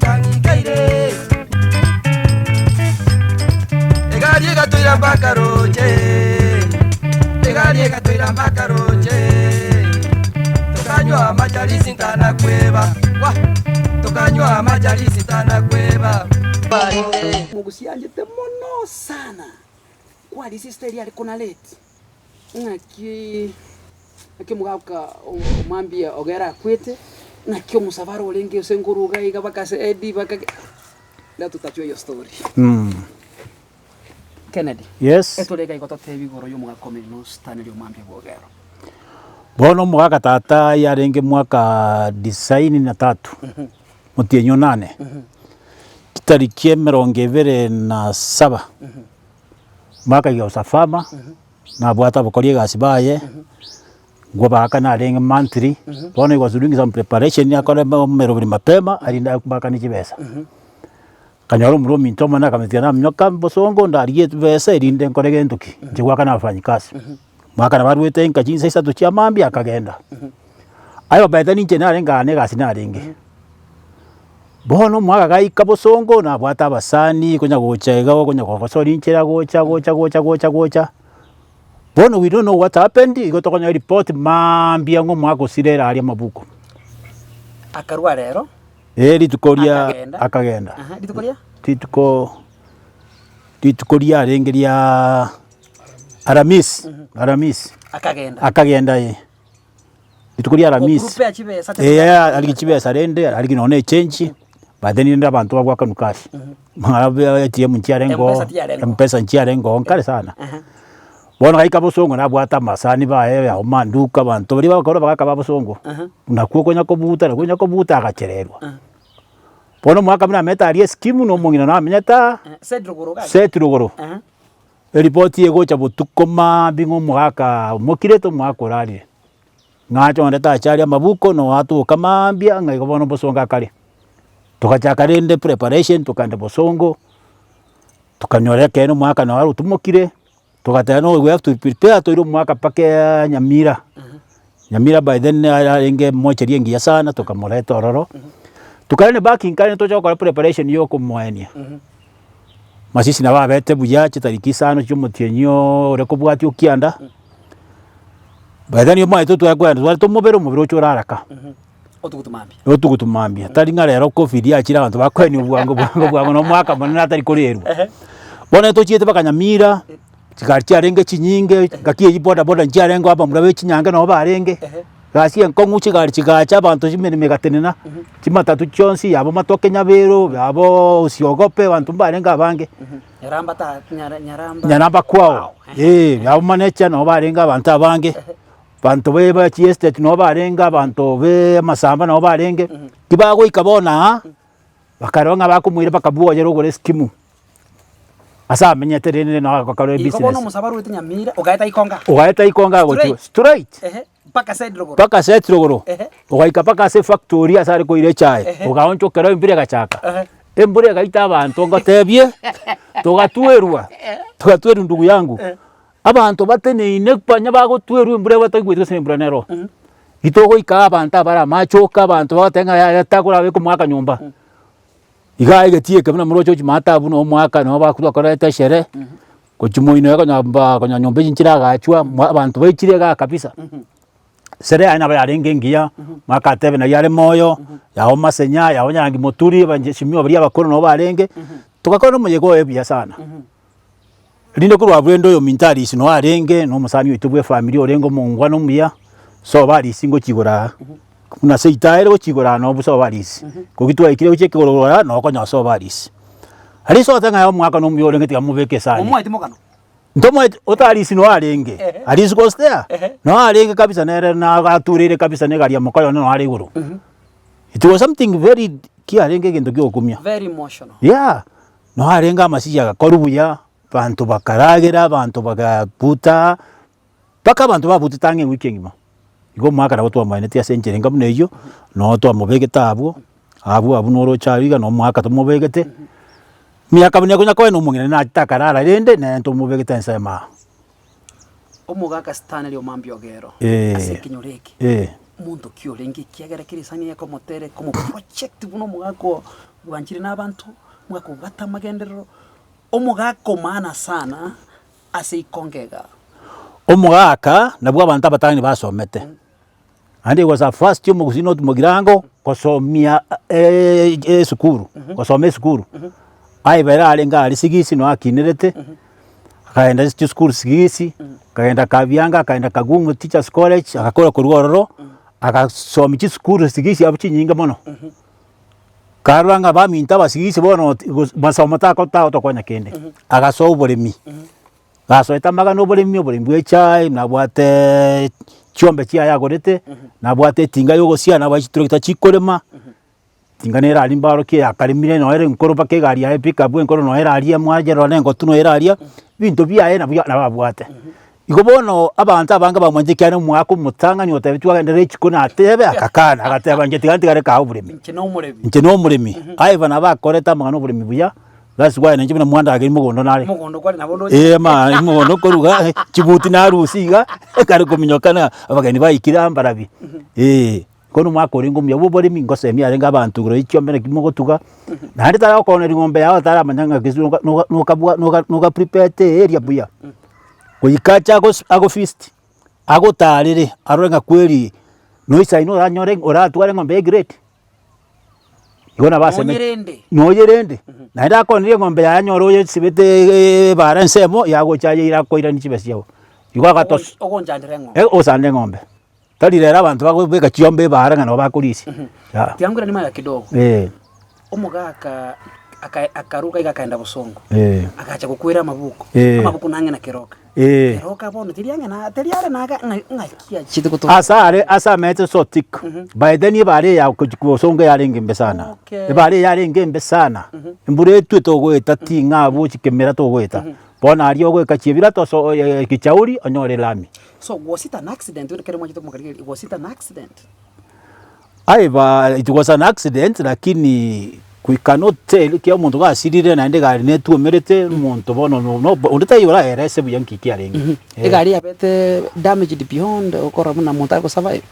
Ekang'ikeire. Egari egatoira mpaka roche, egari egatoira mpaka roche. Tokanywa amacharisi ntana kweba, wa tokanywa amacharisi ntana kweba. Mogusianchete mono sana. Kwari sister eria are konareti ng'aki ng'aki omogaka omwambia ogere akwete, ng'aki omosabara orenge ase nkoruga iga mpaka ase Eddie mpaka ki let totachwe eyo story. Kennedy, Yes. etore iga igo totebie igoro ya omogaka omino Stanley omwambia bwa Ogero. Bono omogaka tata yarenge mwaka tisaini na tatu, motienyi onane, chitariki emerongo ebere na saba. Bakaiga Osafama, nabwate abakori egasi baye, nkobaaka narenge monthly, bono he was doing some preparation akore omeroberi mapema arinde baakane chibesa. Nkanyora omorwa ominto omonene akamentiga naminyoka bosongo ndarigie chibesa erinde nkore gento ki, inche goakana abafanyikazi. Mwaka nabo arwete nka chinsa isato chia mambia akagenda. Aye by then inche narenge aa na egasi narenge. Bono omwaka gaika bosongo nabwate abasani konya gocha iga okonya gogosori nchera gocha gocha gocha gocha gocha. Bono we don't know what happened igo tokonyora eripoti maambia ng'a omwaka osire ere aria amabuko. Akarua rero. Eh rituko ria Akagenda. akagenda. Aha, rituko ria? Rituko rituko riarenge riaaa Aramisi Aramisi. Akagenda. Akagenda eh. Rituko ria Aramisi. Okurupea chibesa Eh arigi chibesa rende arigi nonye na echenji, by then rende abanto babwakanwa cash. Mang'ana ya ATM nchiarenge oo, Mpesa tiarenge oo. Mpesa nchiarenge oo nkare sana. Bono gaika bosongo nabwate amasani baye yao manduka abanto baria bagokora bagaka ba bosongo, nakwo okonya kobuta nakwo okonya kobuta agachererwa. Bono omwaka buna amanyete aria eskimu na omong'ina namenyete aa, Seti rogoro gaki. seti rogoro. Eripoti egocha botuko maambia ng'a omogaka omokirete omogaka orarire, ng'ache onde tacha aria amabuko noo atoka maambia ng'a igo bono bosongo akare. Togachaka rende preparation tokaenda bosongo, tokanyora ekeene omogaka noo arotumokire, togateba no we have to prepare toire omogaka mpaka Nyamira. Nyamira by then nere arenge mochari engiya sana tokamoreta ororo, tokarenda back nkare tocha gokora preparation ya okomoenia. Masisi nabo abete buya chitariki isano chia omotienyi ooo ore kobwatia okianda, by then omanyete tware kogenda tware tomobere omobere oche ore araka. Otugutu mambia. Otugutu mambia, tari ng'a rero covid yachire abanto bakoenia obwango bwango bwango na omwaka monene atari korerwa. Bono tochiete mpaka Nyamira, chigari chiarenge chinyinge, ngaki eywo boda boda nchiarenge abamura be chinyange nabo barenge, gasi enkong'u chigari chigacha abanto chimeremo egatenena, chimatatu chionsi yabo matoke nyabero, yaboo osiogope abanto mbarenge abange. Nyaramba ta nyara nyaramba. Nyaramba kwao, eh, yabo manecha nabo barenge abanto abange, abanto be ba chiestate nabo barenge, abanto be amasamba nabo barenge, tibagoika bono aa, bakarora ng'a bakomoira bakabuoyera ogore eskimu. Ase amenyete rende nabo agakora Igo bono ebusiness. omosaba arwete Nyamira ogaeta Ikonga. Ogaeta Ikonga agochia Straight. straight. Ehe, mpaka Said Rogoro. Mpaka Said Rogoro. Ehe. Ogaika mpaka ase efactory ase are koira echae. Ehe. Ogaonchokera embura egachaka. Ehe. Embura egaita abanto ngotebie, togatwerwa, togatwerwa ndugu yangu. Abanto bateneine banya bagotwerwa embura bataigweti gose embura nero. Itogoika abanto abare amache oka abanto bagoteba ng'a yaya takorabeka omwaka nyomba. Igaa egetii eke buna moroche gochia maate abwo na omwaka nabo bakorwa koreta eshere, gochia moino iga konya mba konya nyomba echi nchiragachwa mwa abanto baichire igaa kabisa. Esere yaye nabo yarenge engiya, omwaka atebe nari are moyo, yao masenya, yao nyarangi moturi, abancheshimiwa baria abakoro nabo barenge, togakora omoyega oye buya sana. Rinde korwa abwo rende oyominto Alice noo arenge, na omosani oito bwa efamiri orenge omongwana omuya, sobo Alice ngochia igoro aa, buna seito aere gochia igoro aa noo sobo Alice. Koki twaikire gochia ekegoro igoro aa noo okonyora sobo Alice. Alice ogoteba ng'a aye omwaka na omuya orenge tiga mobeke esani. Omoeti mogano. Ntomoeti ota Alice noo arenge, Alice was there, noo arenge kabisa nere nagatureire kabisa na egari ya moka yone noo are igoro. It was something very kiarenge egento kia ogokumia. Very emotional. Yeah. Noo arenge amasisi agakorwa buya, abanto bakaragera, abanto bagabuta, mpaka abanto babutete ang'e ewiki engima. Igo omwaka nabo twamoenetie ase enchera enga buna eyio, noo twamobegete abwo, abwo abwo noroche abwo iga na omwaka tomobegete, emiaka buna ekonya koenda omong'ina nachete akarara rende, nere ntomobegete ensemo aa. Omogaka Stanley Omambia Ogero Eh. ase ekenyoro eke, Eh. omonto ki orenge ekiagera kera esani ekomotere ekomoproject buna omogaka oo. Bwanchire na abanto, omogaka obwate amagenderero, omogaka omaana sana ase ikongo igaa. Omogaka nabwo abanto abatang'ani basomete, naende he was a first omogusii not mogirango gosomia esukuru, gosoma esukuru. Aye bere arenge aria sigisi noo akinerete, akaenda chisukuru sigisi, akaenda kabianga, akaenda kagumu teachers college, agakora korwa ororo, agasomia chisukuru sigisi abwo chinyinge mono. Karora ng'a baminto abasigisi bono gos masomo tako tagotokonya kende, agasoa oboremi, gasoete amagana oboremi, oboremi bwa echae, nabwateeee chiombe chiaye agorete, nabwate etinga ya ogosia, nabwate chitrakta chikorema, etinga nere aria mbarokia yakaremire nonya ere enkoro mpaka egari yaye pickup enkoro nonya ere aria mwachera nonye engotu nonya ere aria, ebinto biaye nabio nabo abwate. Igo bono abanto abange bamwanchete ekiagera omwaka omotang'ani otebetigwe agenderere rituko natebe akakana agateba inche tiga ntigare kaa oboremi. Inche nomoremi. Inche nomoremi, aye bana bakorete amang'ana oboremi buya, that's why nainche buna mwandageria mogondo nare. Mogondo kware nabo ndoche. Eh ma mogondo nkoruga chibuti narusia iga, ekare kominyoka na abageni baikire aa mbarabi, eh. Bono omwaka orenge omuya bwa oboremi, ngosemia arenge abanto igoro ye chiombe naki mogotuga, naende taragokoneria ng'ombe yao taramanya ng'a gese noka noka nokabwa noka noka prepare eria buya. Goika ache agos agofeast, agotarere arore ng'a kweri noisaine oranyore oratware eng'ombe ya egrade. Igo nabo aseme Noyerende. noyerende, naende akonerie eng'ombe yaye anyore oyesibete ebara ensemo yagocha ayeire akoirani chibesa chiago. Igo agatos Ogonchandera eng'ombe. osande eng'ombe. Tari rero abanto bakobeka chiombe ebaara ng'a nabo bakorisia. Yaya. Tiga nkoiranie magega kidogo. Eh. Omogaka aka akaruga iga akaenda bosongo, Eh. agacha gokwera amabuko, Eh. amabuko nang'e na keroka. Eh. Keroka bono teri ang'e na teri are naga ng'a ng'aki achiete gotoka. Ase are ase amaete so thick, by then ebara eye ya gochia bosongo yarenge embe sana. Okay. Ebara eye yarenge embe sana, embura etwe togoeta ting'a abwo chikemera togoeta. Bono aria ogoika chiebira toso kichauri onyore elami. So was it an accident ekero mwachete komokarigereria was it an accident? Aiba it was an accident lakini we cannot tell ekiagera omonto gasirire naende egari netwomerete omonto bono no no onde taiyo oraerese buya nki kiarenge. Eh. Egari yabete damaged beyond okorora buna omonto are gosurvive?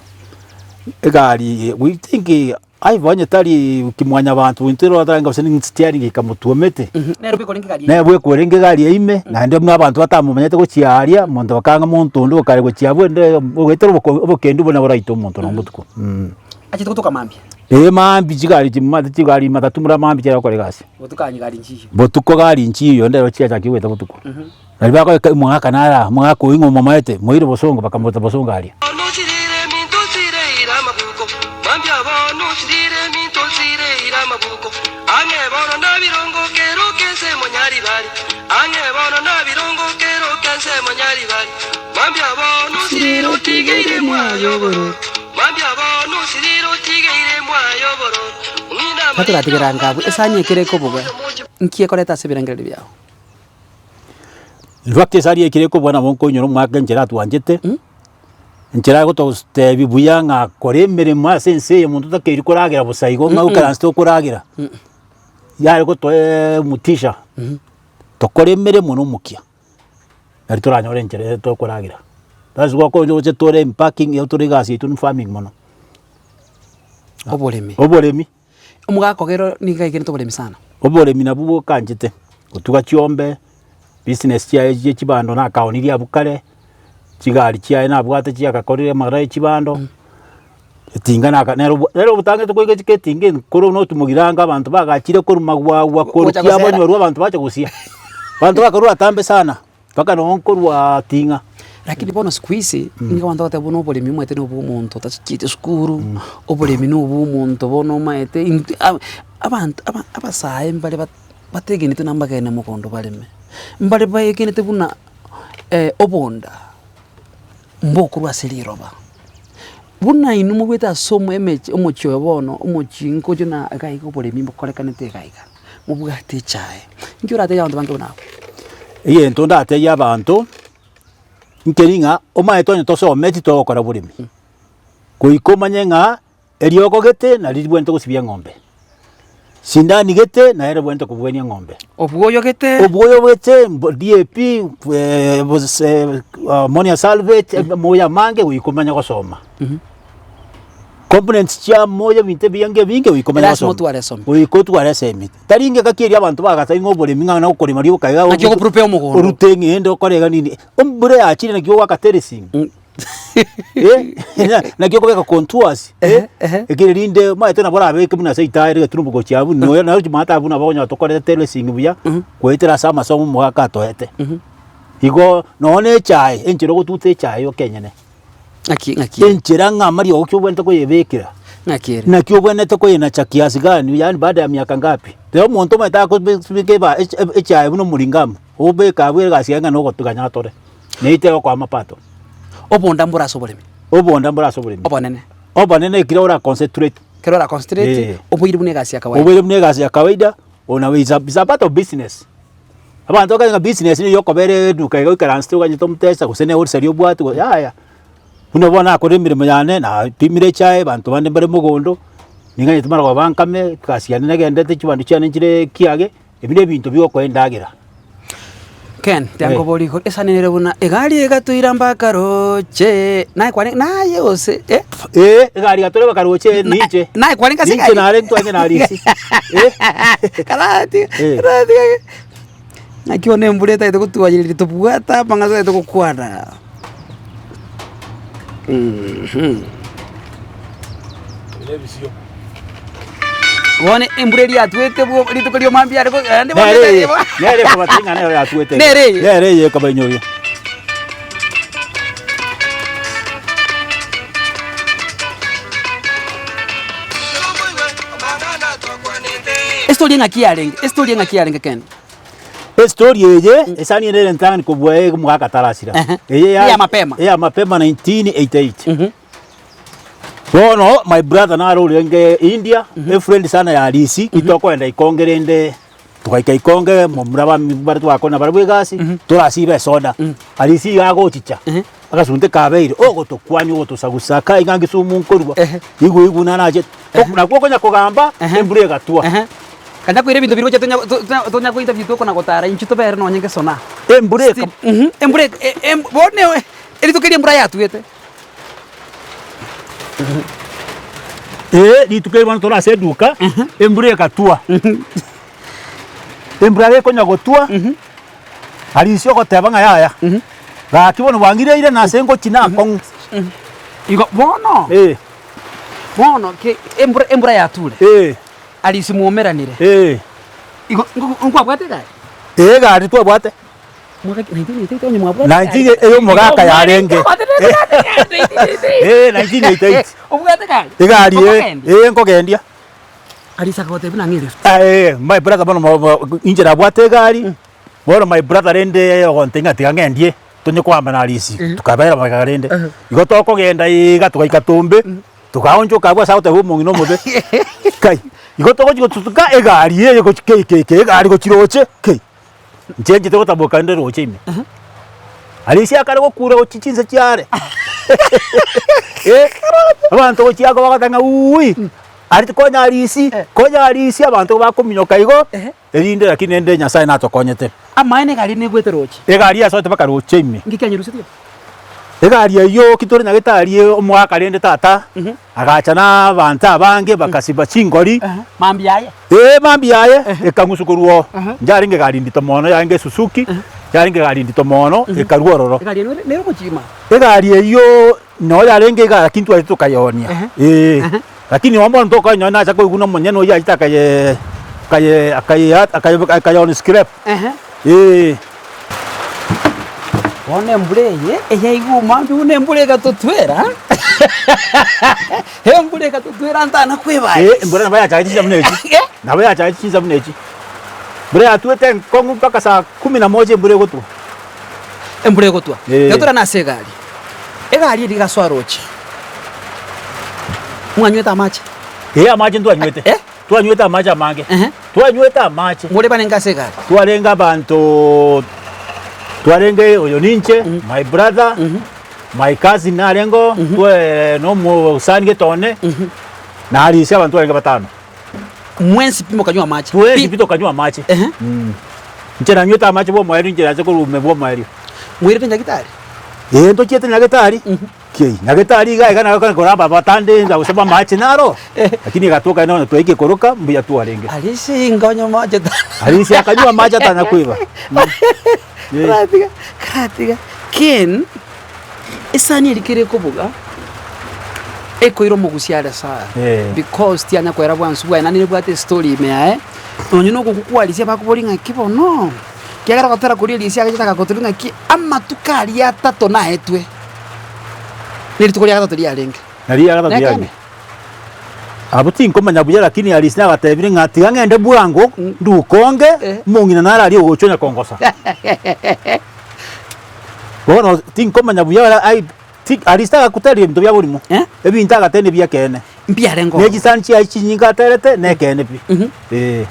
Egari we think Aibo onye tari kimwanyabanto intwe rero tarenge gose steering ekamotwomete, Nere bweka orenge egari nere bweka orenge egari eime, naende buna abanto batamomanyete gochia aria, omonto bakang'a monto onde okare gochia abwo ende ogoetera oboko obokendu buna boraite omonto nonye botuko mh. Achete gotoka mambia. Eeh mambia chigari chimate chigari matatu mura mambia chiare gokora egasi. Botuko aye gari nchiyo. Botuko gari nchiyo ndero chiachakire goeta botuko. Nario bagoika omogaka nare aa, omogaka oyio ng'a omomaete, moire bosongo, bakamoruta bosongo aria. Gatoratigera nka abwo, esani ekere ekobuga, nki ekoreta ase ebirengererio biao? In fact esari ekere ekobua nabo nkoinyora omwaka enchera atwanchete, enchera agototebia buya ng'a kora emeremo ase ense eye monto otakeiri koragera bosa igo ng'a oikaranse tokoragera, yare gotoeee motisha, tokore emeremo na omokia, nari toranyore enchera ere tokoragera. That's why okonya oche tore in parking igo tore egasi yaito ni farming mono. Oboremi. Oboremi. Omogaka ogero nigo aigenete oboremi sana. Oboremi nabwo bokanchete, gotuga chiombe, business chiaye chie chibando nakaonirie abwo kare, chigari chiaye nabwate chiagakorire amagena ya chibando, etinga naka nere obwa nere obotangete koika chika etinga enkoro na otimogiranga abanto bagachire korwa magwagwa korwa Gocha gosera. kiabonyorwa abanto bacha gosia. Abanto bakarwa atambe sana. Mpaka noo nkorwa ting'a. Lakini bono siku hizi nigo abanto bagoteba buna oboremi omanyete na obwa omonto otachiete esukuru, oboremi na obwa omonto bono omanyete intwe aba abanto aba abasae mbare ba bategenete na mbagende mogondo bareme, mbare baegenete buna obonda mbokorwa ase riroba. Buna inwe mobwete ase omo emechi omochie oyo bono omochie nkochia na iga iga oboremi mbokorekanete iga iga. Mobwate echae. Inki oratebie abanto bange buna abwo? Egento ndatebie abanto, nkeri ng'a omanyete onye tosometi togokora boremi, goika omanye ng'a eriogo gete nari ribwenerete gosibia eng'ombe, sindani gete naye ribwenerete kobwania eng'ombe. Obwoyo gete. Obwoyo bwete mbo DAP gose ammonia sulphate amoyo amange goika omanye gosoma. Components chia moyo ebinto ebiya ebinge goika omanye Lasima gosoma. otware esomi. Goika otware esemi. Tari ngeka ki eria abanto bagasabia ng'a oboremi ng'a nokorema rioka iga Naki ogoprepare omogondo. Orute eng'ende okore iga nini. Embura yachire naki ogoaka terracing. Eh, naki okobeka contours, eh, ekero rinde omanyete nabo orabeke buna ase itaere egeturumbu gochia abwo, nonya naro chimate abwo nabo okonyora tokorete terracing buya, goetera ase amasomo omogaka atoete. Igo nonye na echae, enchera ogotuta echae yoka enyene. Ng'aki ng'aki Enchera ng'a amariogo ki obwenerete koyebekera, ng'aki ere. naki obwenerete koyenacha kiasi gani, yaani baada ya miaka ngapi. Rero omonto omanyete akobe eba echae buna omoringamu, obeke abwo egasi yaye ng'a nogotuganya atore, naite egokoa amapato. Obonda mbore ase oboremi. Obonda mbore ase oboremi. Obonene. Obonene ekero ora concentrate. Ekero ora concentrate, Eh. oboire buna egasi ya kawaida. Oboire buna egasi ya kawaida, ona is a part of business. Abanto bakare ng'a business niyo okobera eduka iga oikaransete oganyete omotesa gose ne wholesale obwate gose yaya. Buna bono nakore emeremo yane, napimire echae, abanto bande mbare mogondo, ninganyete mara bankame, egasi yane negendete chibando chiane nchire kiage, ebi na ebinto bigokoa endagera. Ken, tiankoboria igoro, esani nere buna egari egatoira mpaka roche, naye kwarenge naye gose eh? Eh, egari egatora mpaka roche ninche. Naye kwarenge ase Ninche egari? nare ntwarenge na Arisi. Eh. Karati, Eh. karati gaki. Naki bono embura etagete gotuanyereria tobwate amang'ana totagete gokwana. Bono embura eria yatwete bwo rituko ria omwambia are go naende bono Nere eye, etari bo. nere ekobatia ng'a nero yatwete. Nere eye? Nere eye ekobainyoria. Estory eng'aki yarenge, estory eng'aki yarenge kende. Estory eye, esani ere entang'ani kobua eye omogaka atarasira. Ehe. Eye ya Eya mapema. Eya mapema 1988. Bono my brother naro orenge India, efriend sana ya Arisi, itokoenda ikonge rende togaika ikonge momura bami bare twakona barabwo egasi, torasibe esoda. Arisi iga agochicha, agasunte kabeire, ogotokwania ogotosagusa kai ng'a Kisumu nkorwa, igwe igwe buna nachete, nakwo okonya kogamba, embura egatwa. Kanya koira ebinto biria gocha tonya to- to- tonya gointerview tokona gotara inchuo tobere nonye ngesona. Embura eka Embura eka e- em bono rituko eria embura yatwete. Ee, rituko eri bono tore ase eduka, embura egatwa. Embura gekonya gotwa, Arisi ogoteba ng'a yaya, gaki bono bwang'ireire nase ngochia nakong'u. Igo bono, Eh, bono ke embura embura yature, eh, Arisi mwomeranire, eh. igo nko nkwabwate egari? Ee, egari twabwate. 19 ey'omogaka yarenge. Eh, 1988. Egari eh, eh, nkogendia. Ah, eh, my brother bono mo- mo- inche nabwate egari, bono my brother rende ogontebia ng'a tiga ng'endie, tonye koamba na Arisi, tukabera magega rende. Igo tokogenda iga togaika Tombe, tokaonchoka abwo ase agoteba omong'ina omobe, kai, igo togochi gotutuka egari eye gochi kei kei kei egari gochi roche kei. Inche nchete gotaboka rende roche ime. Aria akare gokura gochia chinse chiare. Eh, abanto gochia ako bagoteba ng'a uuwi, aria konya arisi, konya arisi abanto bakominyoka igo, erinde lakini rende Nyasaye natokonyete. Amaene egari negwete roche. Egari yasoete mpaka roche ime. Nki kianyerusetie? Egari eyio ki tore nyagetari omogaka rende tata, agacha na abanto abange bagasiba chingori. Mambia aye. Ee, mambia aye ekang'usu korwa oo. Yarenge egari ndito mono, yarenge esuzuki, yarenge egari ndito mono, ekarwa ororo. Egari eye nere ogochima. Egari eyio noo yarenge iga lakini twachete tokayeonia, ee. Lakini oo bono tokoenyoria nacha koigwa buna omonyene oyio achete akaye akaye akaye akaye akayeonia scrap, ee. Bono embura eye eyaigwa omwambi buna embura egatotwera, embura egatotwera ntana kwebaya. Eh, embura nabo yachagete chinsa buna echi, nabo yachagete chinsa buna echi. Embura yatwete enkong'u mpaka saa kumi na moja embura egotwa. Embura egotwa. Eh. Iga torane ase egari, egari eria egasoa roche, mwanywete amache? Eh, amache ntwanywete. Eh? Twanywete amache amange. Ehe. Twanywete amache. More barenge ase egari? Twarenge abanto, twarenge oyo ninche, my brother, my cousin narenge oo, twe na omosani gete one, na Arisi abanto twarenge batano. Mwensi pi mokanywa amache? Twensi Pi. pi tokanywa amache. Ehe. Inche nanywete amache bwa omoerio, inche nache korwa ime bwa omoerio. Mwairete nyagetari? Ee ntochiete nyagetari. Nki nyagetari iga iga nagokora koraba abatande insa gose bamache naro, lakini egatoka nonya twaika ekoroka mbuya twarenge. Arisi inga onywa amache tana. Arisi akanywa amache atanya koiba. Eh. Karatiga, karatiga. Ken, esani eria kere ekobuga, ekoira omogusia are sana. Eh. Because tianya koera bwansu bwaye naende nebwate estory ime yaye, nonye na ogokwa kwa Arisi abakoboria ng'aki bono, ekiagera ogotera koria Arisi agachete agakotebi ng'aki, amatuko aria atato naetwe, na erituko ria gatato riarenge. Nario ria gatato Nekeene? riarenge. Abwo tinkomanya buya lakini Arisi nagatebire ng'a tiga ng'ende bwango, ndukonge, Eh. omong'ina nare aria ogocha onya kongosa. Bono tinkomanya buya ora ai ti Arisi tagakoteria ebinto bia borimo, Eh? ebinto agatebia nebia ekeene. Mbiarenge Ne ororo. chisani chiaye chinyinge aterete, nekeene pi. Eh.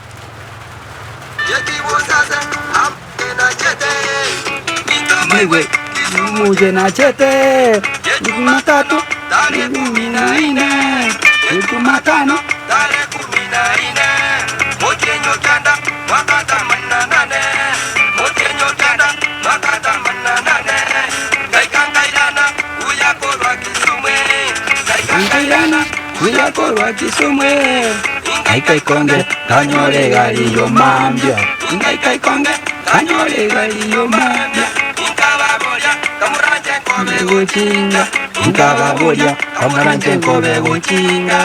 Muje nachete Jumatatu 14 Jumatano Nkairana buya korwa Kisumu Ngaika ikonge nkanyora egari y'omambia Ngaika ikonge nkanyora egari y'omambia Nkababoria kamoranche nkobe gochinga Nkababoria kamoranche nkobe gochinga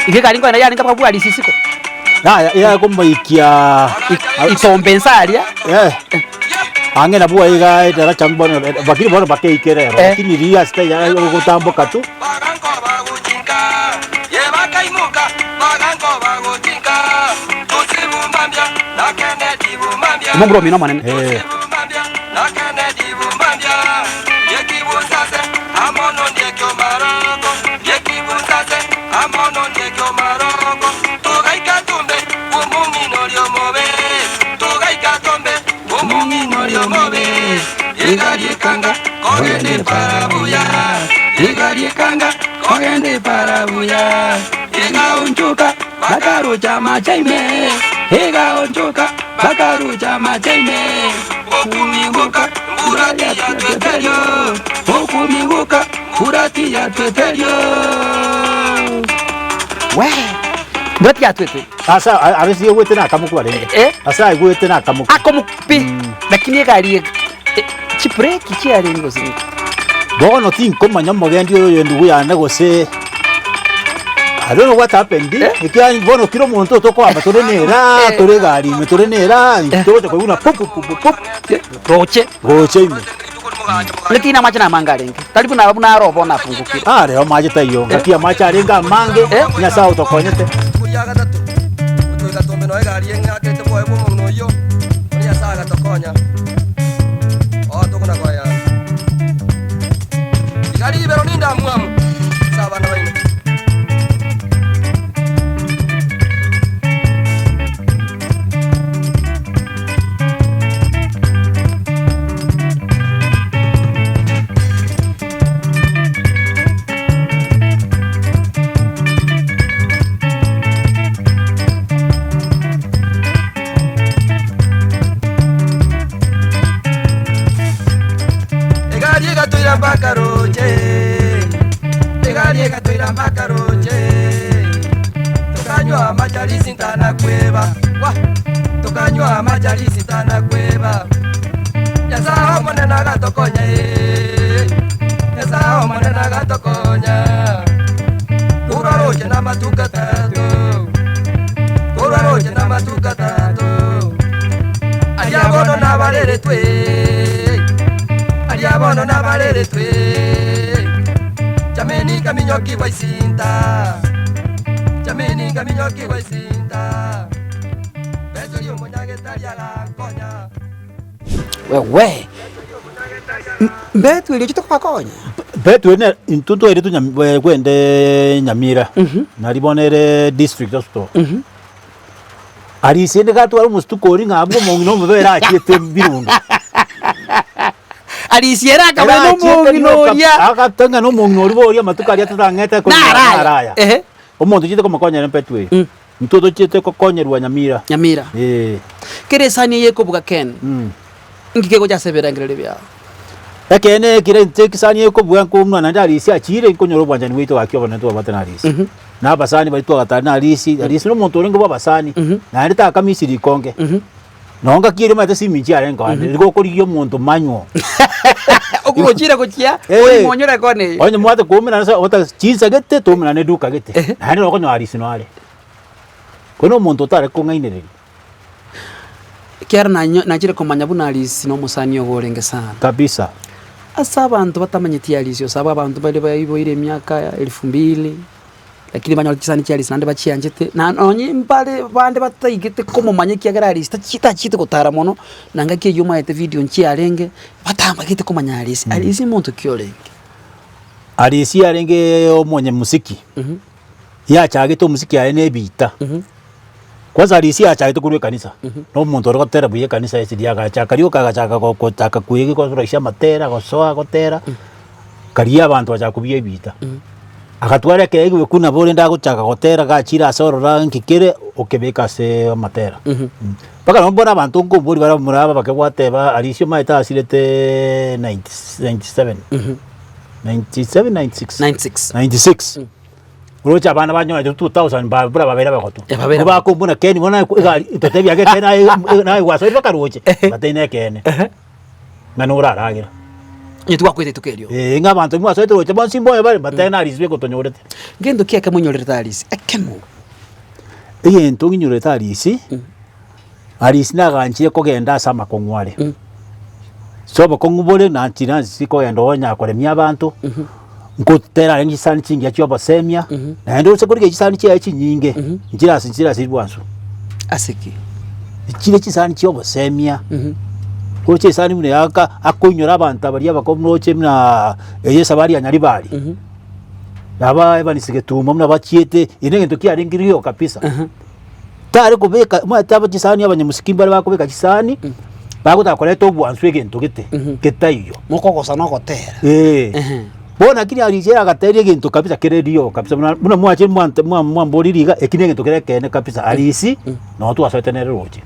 Iga egari nkoenda yarenge abwo bwa risisiko. Yaya yakomoikia Itombe nsa aria. Eh. Ang'e nabwo iga edaracha bono lakini bono bakeikera ero Eh. lakini riria ase taiya ogotamboka tu. Omonguru omino omonene. Eh. We! Mbura tiyatwete. Asa arisi egwete nakamoku arenge. Eh? Ase aigwete nakamoku. Akomoku pi. Lakini egari ege chibreki chiarenge gose inki? Bono tinkomanya omogendi oyo oyo endugu yane gose I don't know what happened Eh? ekiagera bono kera omonto tokoamba tore na eraha Eh. tore egari ime tore na eraha intwe togocha koigwa buna pu pu pu pu pu Roche. gocha ime. Lakini amache namange arenge, tari buna buna aro bono afungokire. Are amache taiyo, ngaki amache arenge amange, Eh? Nyasaye otokonyete. Rituko ria gatato, gotoika tombe noe egari eng'akete bwoye bw'omong'ina oyio, bono Nyasae agatokonya. Oo tokona koyana. Iga ribero nindamwamu ase abana baino. Egari egatoira mpaka roche, egari egatoira mpaka roche, tokanywa amacharisi ntanakweba, wa tokanywa amacharisi ntanakweba. Nyasaye omonene agatokonya eh, Nyasaye omonene agatokonya, korwa roche namatuko atato, korwa roche namatuko atato, aria bono nabareretwe, aria bono nabareretwe, chameni kaminyoki bwaisinta, chameni kaminyoki bwaisinta, bechoria omonyagetari agakonya. Wewe! Mbetwe erio ochete kobakonya? Betwe ne intwe ntwaire tonyam kwende Nyamira, nari bono ere district hospital. Aria ise nigo atware omostuko oria ng'a abwo omong'ina omobe ere achiete birundu. Arisia ere akaba Ere na achiete omong'ina rioka, oria. agata ng'a na omong'ina oria boria amatuko aria totang'ete konyora Naraya. naraya. Ehe. Omonto ochiete komokonya ere mpetwe eye. Intwe tochiete gokonyerwa Nyamira. Nyamira. Eeh. Kera esani eye ekobuga Ken, Mm. inki kegocha ase ebirengererio biao? Ekeene ekere inche ekisani ekobua nkoumwa naende Arisi achiire nkonyora obwanchani bwaito gaki obonene twabwate na Arisi. Na abasani baria twagatara na Arisi, Arisi na omonto orenge bwa abasani, naende takamisi rikonge. Nonye ngaki eria omanyete siminchi yarenge oo, nigo okorigia omonto manywo. Okogochira gochia, Eh. orimonyore ekona eye. Onye mwate koumerana ase ota chinsa gete toumerane eduka gete, naende nokonyora Arisi noare. Korende na omonto otare kong'ainereria. Ekiagera nanyo nachire komanya buna Arisi na omosani ogo orenge sana. Kabisa. Ase abanto batamanyeti Arisi gose aba abanto baria baiboire emiaka elfu mbili, lakini banyore chisani chia Arisi naende bachianchete, na nonye mbare bande bataigete komomanya ekiagera Arisi tachi tachiete gotara mono, na engaki eyio omanyete video nchiarenge, batamagete komanya Arisi. Arisi monto ki orenge? Arisi arenge omonyamusiki, yachagete omusiki aye na ebita. Kwanza Arisi achagete korwa ekanisa, na omonto ore gotera buya ekanisa ase riria agachaka rioka agachaka go- gochaka koegia koroisia amatera gosoa gotera, karia abanto bachaka kobugia ebita. Agatwara ekeegwa ekio nabo rende agochaka gotera gachire ase ororo nki kere, okebeka ase amatera. Mpaka nabo bono abanto nkoboria bare abamura aba bake gwateba Arisi omanyete asireteeee ninety 97, 97 96? 96. 96. Oroche abana banyorete 2000 ba buna babeire abagotu. Eh, babeire Nigo bakombuna Ken bono naye egari totebia ake Ken aye naye gwasoire mpaka roche, batebie nekeene. Ng'a noraragera. Onye twakwete rituko erio. Eh, ng'a abanto mwasoete roche bonsi mboyo bare, batebie nariswe gotonyorete. Ngento ki ekemo onyorerete Arisi? Ekemo. Egento nginyorete Arisi, Arisi naganchire kogenda ase amakong'u are. Ase obokong'u bore nanchire ase kogenda onya koremia abanto, nkotera arenge chisani chingiya chia obosemia, naende ase korigia chisani chiaye chinyinge, nchire ase nchire ase ribwansu. Ase ki? Chire chisani chia obosemia, oroche esani buna yaka akoinyora abanto baria abakong'u oroche buna eye esabari ya Nyaribari, naba Evans Getuma buna bachiete, ere na egento kiarenge real kabisa. Tare kobeka omanyete aba chisani abanyamusiki mbare bakobeka chisani, bagotaka koreta obwansu egento gete, getaiyo. Mokogosa na ogotera. Eh. Ehe. Bono lakini Arisi agateria egento kabisa kere real kabisa buna buna mwachire mwante mwa mwamboriri iga, eki na egento kere ekeene kabisa Arisi, noo twasoete nere roche.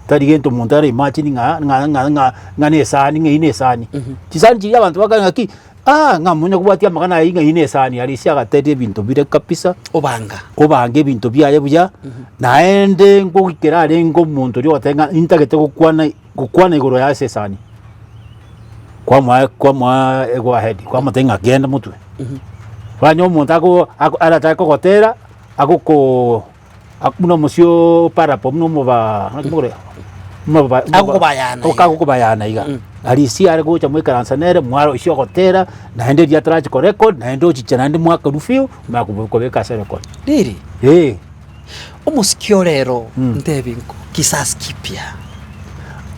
Tari gento omonto ara imagine ng'a ng'a ng'a ng'a ng'a na esani ng'a eywo na esani. Chisani chiria abanto bakare ng'aki. Ah, ng'a monye kobwatia amang'ana ayio ng'a eyio nesani Arisi agateria ebinto bire kabisa, Obanga. obanga ebinto biaye buya, naende nkogikera arenge omonto oria ogoteba ng'a intagete gokwana gokwana igoro ya ase esani. Kwamoa kwamoa go ahead, kwamotebia ng'a genda motwe. Kwanya omonto ago ako aratake kogotera, agokoo buna omosio parapo buna omobaa naki mogore omoba Agokobayana iga. agokobayana iga. Arisia are gocha moikaransa nere mwaroisia ogotera, naende riria atarachi korecord, naende ochicha naende mwaka review, omanye kobo kobeka ase erecord. Riri, Eh. omosiki ore ero, ntebi nko kisasi kipya.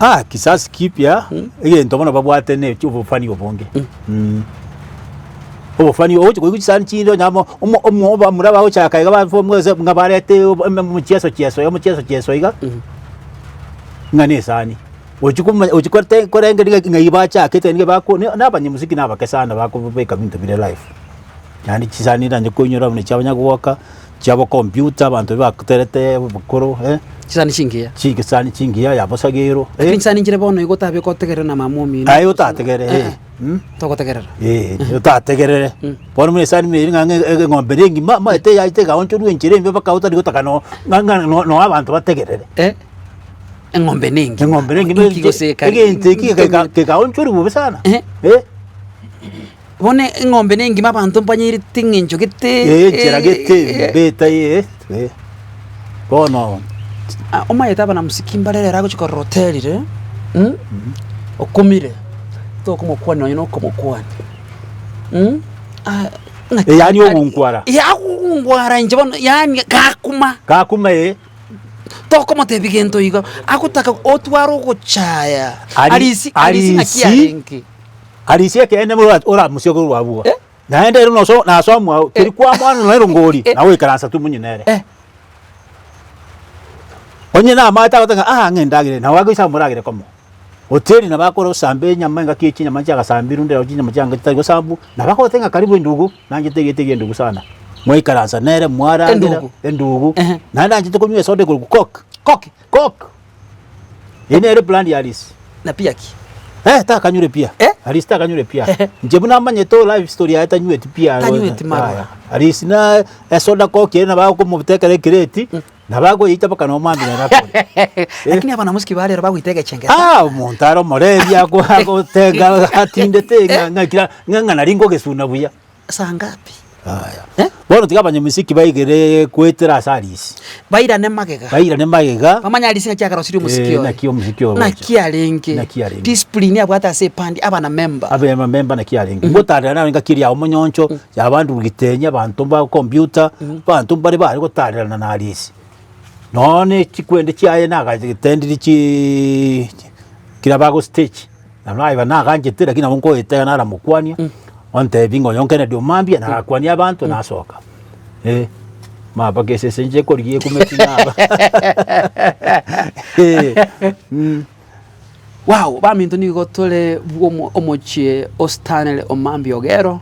Ah, kisasi kipya, egento bono babwate ne obofani obonge. Obofani ogochi koigwa chisani chinde onye amo omo omo abamura bagochaka iga ba form ase ng'a barete omochieso chieso iga omochieso chieso iga, ng'a na esani. Ochi komanya ochi kote korengereria ng'a ng'ai bachakete nigo bako na abanyamuziki na abake sana bakobeka ebinto bire live. Yaani chisani naende koinyora buna chia abanyagoaka, chia abakompyuta, abanto baterete obokoro eh. Chisani chingiya. Chisani chingiya ya bosagero eh. Lakini chisani nchire bono igo otabeka otegerere na mama omino. Aye otategerere eh. Togotegerera. Eh, otategerere. Bono buna esani buna eri ng'a ng'a eng'ombe ere engima, omanyete yaete egaonchorwa enchera embe mpaka otari gotaka no ng'a ng'a no no abanto bategerere. Eh, eng'ombe ne engima. Eng'ombe ere engima Inki gose ekare? egento eki geka kegaonchorwa bobe sana. Eh. Eh. Bono eng'ombe ne engima abanto mbanyeirete eng'encho gete. Eh, enchera gete, embe etai eh, eh. Bono. Ah, omanyete abanamosiki mbare rero agochia korora oterire, mh, okumire, tokomokwania nonye na okomokwania, mh, ah, ng'aki Eh, yaani ogonkwara. Ya agogongwara inche bono yaani gakuma. Gakuma eh. Tokomotebia gento igo, agotaka otware ogochaya, Ari- arisi arisi ng'aki arisi- arenge. Arisi ekeene buna oramosie korwa abwo. Eh. Naende ere noso nasoa mwao, keri kwamwana nonya erongori, Eh. nawe oikaransa tu monyene ere. Eh. Onye namaete agoteba ng'a ah ng'a endagera eye, nabo agoisa amoragere komo. Hoteli nabo akore osambe enyama engaki ye chinyama chiagasambirwe ndero chinyama chianga chitari gosambwa, nabo akogotebia ng'a karibu endugu, nanchete egento ekia endugu sana. Mwaikaransa nere mwaragera, Endugu. endugu, Ehe. naende anchete konywa esoda ekorokwa coke, Coke? Coke! Eye nere brand ya Arisi. Na pia ki? Eh, takanyure pia. Eh? Arisi takanyure pia. Inche buna amanyete o life story yaye tanyweti pia. Tanyweti marwa. Yaya. Arisi na esoda coke ere nabo akomotekera ekreti, nabo akoyeita mpaka na omambia nere akore. Lakini abana mosiki ba rero bagoita egechengeta. Ah, omonto are omorebi ako agotega atindete ng'a ng'a kira ng'a ng'a nari ngogesuna buya. Saa ngapi? Aya. Eh? Bono tiga abanyamisiki baigere goetera ase Arisi. Bairane magega. Bairane magega. Bamanye Arisi ng'aki akarosirie omosiki Eh, oye. naki omosiki oyo ogocha. Naki arenge. Naki arenge. Discipline abwate ase epandi abana member. Abe amamemba naki arenge. Ngotarera naro engaki eria ya omonyoncho, ya abandu gitenyi, abanto mba computer, abanto mbare bare gotarerana na Arisi. Nonya ne chikwende chiaye nagagetendiri chiiii kera bago stage, nabo naye naganchete lakini nabo nkoetega naramokwania, ontebia ng'a oyo Kennedy Omambia, nagakwania abanto nasoka eh, mapaka esese inche ekorigia ekumeti naba eh. Wow, baminto nigo tore bwomo omochie o Stanley Omambia Ogero,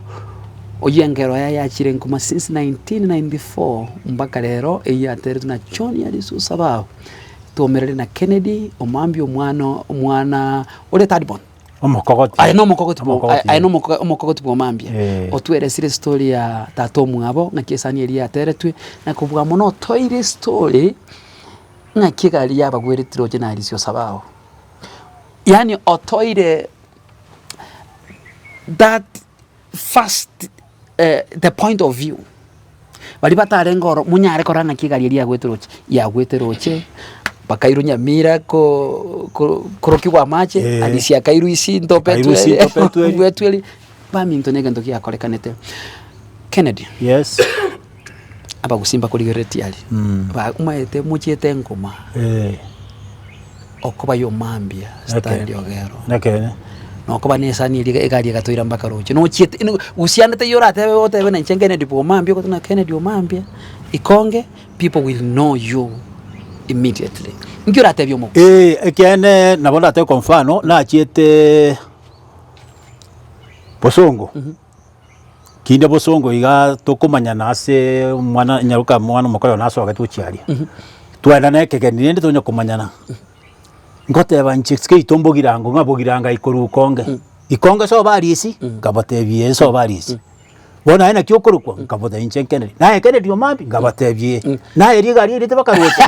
oyio engero yaye yachire nkuma since 1994 mpaka rero eyio yateretwe na John Arisu Sababu, twomerire na Kennedy Omambia omwana omwana ore third born. Omokogoti. Aye na omokogoti bwo Omokogoti. aye na omoko omokogoti bwa Omambia, Eh. otweresire estory ya tata omwabo ng'aki esani eria yateretwe, na kobua mono otoire estory. Ng'aki egari yabagweretire oche na Arisi Osabao. Yaani otoire that first the point of view baria batarenge oro monyare korora ng'aki egari eria yagwete roche, yagwete roche bakairwa Nyamira ko- ko- korokigwa amache, Eh. Arisi akairwa isinto Akairwa isinto Petueli. Petueli, baminto na egento giakorekanete. Kennedy. Yes. Abagusii mbakorigereretie aria, ba omanyete mochiete engoma Eh. okoba ya omambia Stanley Ogero, Ekeene. na okoba na esani eria egari egatoira mpaka roche, nochiete ino gusii ande taiyo oratebe otebe na inche Kennedy bwa omambia ogote ng'a Kennedy omambia, ikonge people will know you immediately. Nki oratebie omogusii? Eh, ekeene nabo ndatebe kwa mfano, nachiete Bosongo. Kinde bosongo igaa tokomanyana ase omwana nyaroka mwana omoka oyo nasogete gochia aria, twaenda na ekegeni rende tonya komanyana, ngoteba inche seito mbogirango ng'a bogirango aye korwa ikonge, ikonge sobo Arisi, nkabatebia ee sobo Arisi. Bono aye naki okorokwa, nkabatebia inche Kennedy, naye Kennedy Omambi, nkabatebia ee, naye riga riria oirete bakaroche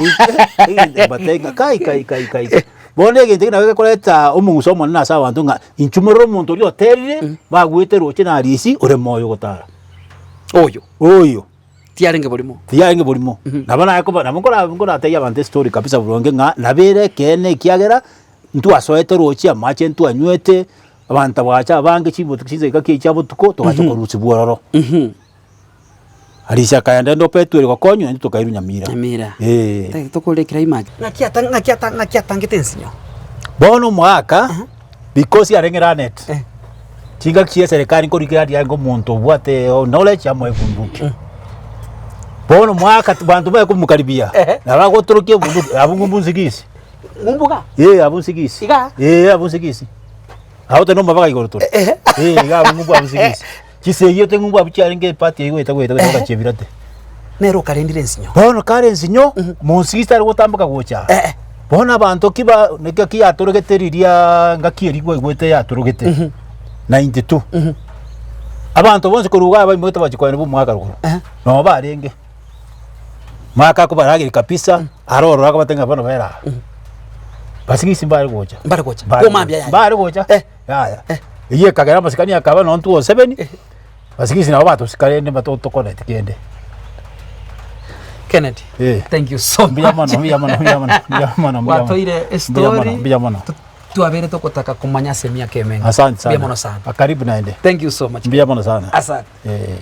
nkabatebia ng'a kai kai kai kai kai. Bono egento eke nabo gekoreta omong'uso omonene ase abanto ng'a inchuo morore omonto oria oterire, bagwete roche na arisi ore moyo gotara. Oyo. Oyo. Tiarenge borimo. Tiarenge borimo. Nabo naye koba nabo nkora nkoratebie abanto estory kabisa boronge ng'a nabere ekeene ekiagera, ntwasoete roche amache ntwanywete, abanto bagacha abange chibutu chinsa chia botuko, togacha korusiwa ororo. Arisi akaenda ende Opetueli gokonywa, intwe tokairwa Nyamira. Nyamira. Ee. Tari tokore climax. Ng'aki ata ng'aki ata ng'aki atangete ensinyo. Bono omogaka, because arenge learned, Eh. chingaki chia eserekari nkorikera riarenge omonto obwate knowledge amo ebunduki. Bono omogaka banto baye komokaribia, Ehe. nabo agotorokia ebunduki, abwo ng'umbu nsigisi. Ng'umbuga? Ee abwo nsigisi. Igaa? Ee abwo nsigisi. Abwo tari nomobaga igoro tore. Ehe. Ee iga abwo ng'umbu abwo nsigisi. Chisegi ote ng'umbu abwo chiarenge epati eywo goeta goeta goeta bagachia ebirate. Nere okarendire ensinyo. Bono kare ensinyo, monsigisi tari gotamboka gocha aa. Eh. Bono abanto ki ba naki ki yatorogete riria ngaki eria kwaigwete yatorogete, 92. Abanto bonsi korwa igaa baimoete bachia kogenda bwa omwaka rogoro, noo barenge. Omwaka akobarageria kabisa, aro ororo akabatebia ng'a bono bera aa. Basigisi mbare gocha. Mbare gocha. Mbare Omambia gocha. yaya. Mbare gocha. Eh. Yaya. Eyio ekagera amasikani akaba nonye intwe osebeni, basigisi nabo batosika rende mbatotokoreti kende. Kennedy, Eh. thank you so much. Mbuya mono, mbuya mono, mbuya mono, mbuya mono, mbuya mono. Gwatoire Mbuya estory mono, mbuya mono. twabere togotaka komanya ase emiaka emenge. Asante sana. Mbuya mono sana. Karibu naende. Thank you so much. Mbuya mono sana. Asante. Eh.